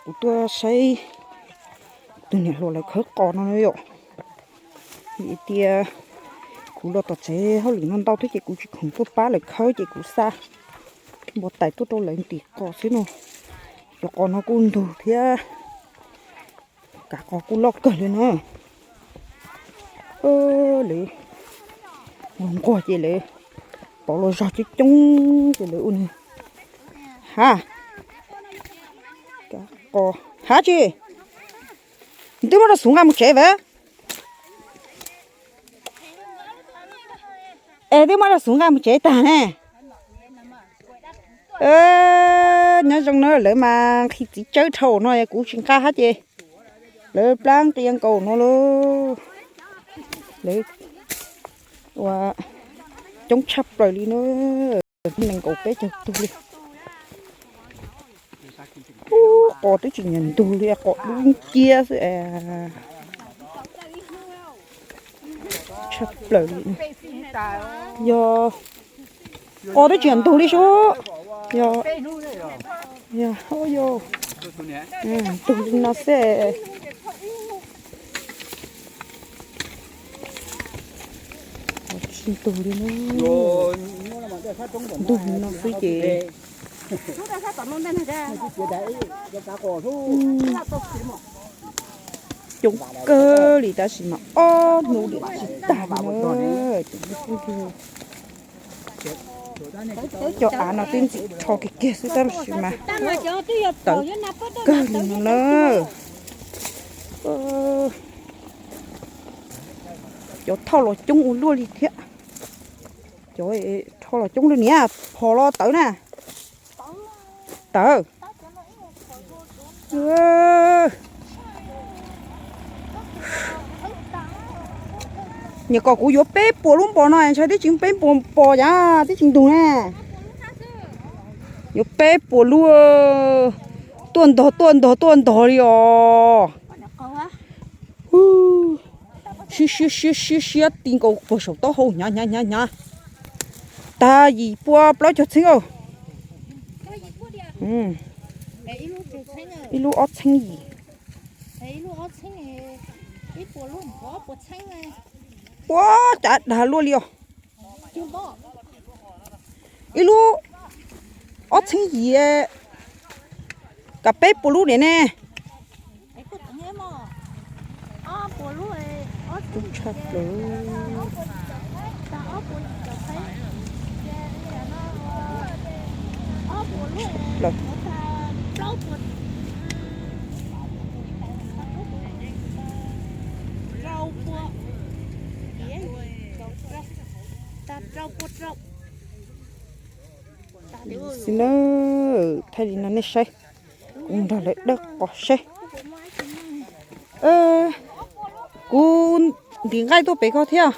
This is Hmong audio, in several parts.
Kuv tuaj saib tus niam hluas lawv khawb qos no yom. Vim tias kuv los tom tsev hauj lwm no ntau thiab ces kuv tsis khoom tuaj pab lawv khawb ces kuv xa npua tais tuaj rau lawv ntim qos xwb no. Cov qos no kuj ntug thiab, kav qos kuj loj kawg li na. Lawv nquag ces lawv pauv los zog coob coob ces lawv ua nws. Ha, kav qos ha tsi, twb muab rau xuv nqa mus tsev a. Es twb muab rau xuv nqa mus tsev tag ne. Nyob zoo na, lawv mas nqhis txiv tsawb dhau no kuv tsis nqa hab ces lawv plab nqia nkaus no lauj. Lawv ua coob tshaj plaws li na, nees nkaum peb caug tug li. Qos twb tsis nyiam ntug li, qos dub nciab xwb. Tshaj plaws li. Yog qos twb tsis nyiam ntug li sub. Yog, yog, yog ntug li no xwb. Qos tsis ntug li na. Ntug li no xwb ces coob kawg li tab sis mas ob hnub li tsis tag li na. Cov av no twb ntxim rho kiag kiag xwb tab sis mas tawv kawg li no na. Cov thauj los coob ua luaj li thiab. Cov thauj los coob li niam, phom los tawv na. Tawv. Nyuam kom kuv yuav peb puas lub npos no ntshai twb tsis peb puas npos cas twb tsis ntug na. Yuav peb puas lub, tuaj ntog tuaj ntog tuaj ntog li os. Siab siab siab siab siab ti nkaus puag saum taub hau hnyav hnyav hnyav hnyav. Tag yim pua plaub caug txheeb. Ib lub ob txheeb yim. Ua cas dag luaj li os. Ib lub ob txheeb yim, kav peb puas lub diam ne. Tshaj plaws. Xwb na, thaij li no nej saib, kuv nrog lawv dawb qos saib. Kuv ntim nqaij tuaj pem ko thiab.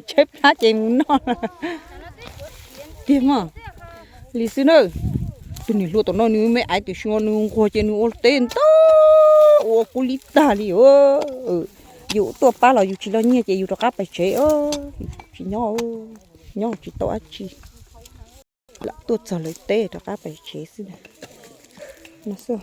Tshaib plab ces mus noj tiag mas. Li xwb na, tus niam hluas tom no nws me aiv tiam sis nws nquag ces nws ua teb ntau ua kub li tag li. Yus tuaj pab los yus tsis loj nyiaj ces yus rov qab pais tsev, tsis nyob, nyob tsis tau dab tsi. Lam tuaj txog lawv teb rov qab pais tsev xwb no.